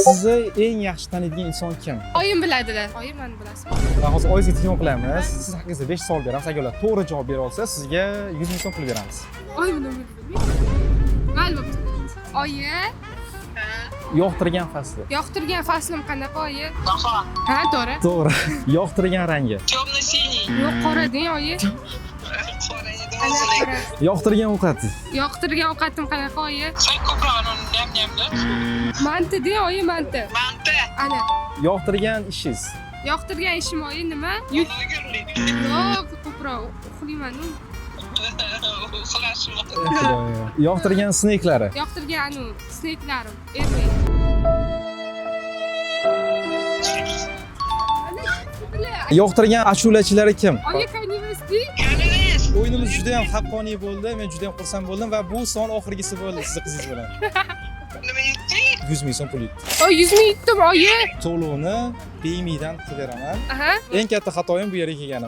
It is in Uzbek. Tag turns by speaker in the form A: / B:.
A: Sizni eng yaxshi taniydigan inson kim?
B: Oyim biladilar. Oyim mani bilasizmi?
A: Va hozir oyingizga telefon qilamiz. Siz haqingizda 5 savol beramiz. Agar ular to'g'ri javob bera olsa, sizga 100 ming so'm pul beramiz.
B: Oyim nomerini bilmayman. Mayli, bo'pti. Oyi,
A: Yoqtirgan fasli.
B: Yoqtirgan faslim qanaqa, oyi?
C: Bahor.
B: Ha, to'g'ri.
A: To'g'ri. Yoqtirgan rangi.
C: Темно-синий.
B: Yo'q, qora deng, oyi.
C: Qora edi
B: Ana,
C: o'zilik.
B: qora.
A: Yoqtirgan ovqati.
B: Yoqtirgan ovqatim qanaqa, oyi?
C: Sen ko'proq nyam-nyamda.
B: Manti deng, oyi, manti.
C: Manti.
B: Ana.
A: Yoqtirgan ishingiz.
B: Yoqtirgan ishim, oyi, nima?
C: Blogerlik.
B: Yo'q, ko'proq uxlayman.
C: Uxlashmi?
A: Xudoyo. Yoqtirgan sneklari.
B: Yoqtirgan anu sneklarim. Ermak.
A: Yoqtirgan ashulachilari kim?
B: Oyi, Kanye West deng.
C: Kanye West.
A: O'yinimiz juda ham haqqoniy bo'ldi. Men juda ham xursand bo'ldim va bu son oxirgisi bo'ldi sizni qizingiz bilan.
C: Nima yutding?
A: 100 ming so'm pul yutdi.
B: Oy, 100 ming yutdim, oyi.
A: To'lovini Payme'dan qilib beraman.
B: Aha.
A: Eng katta xatoyim bu yerga kelganim.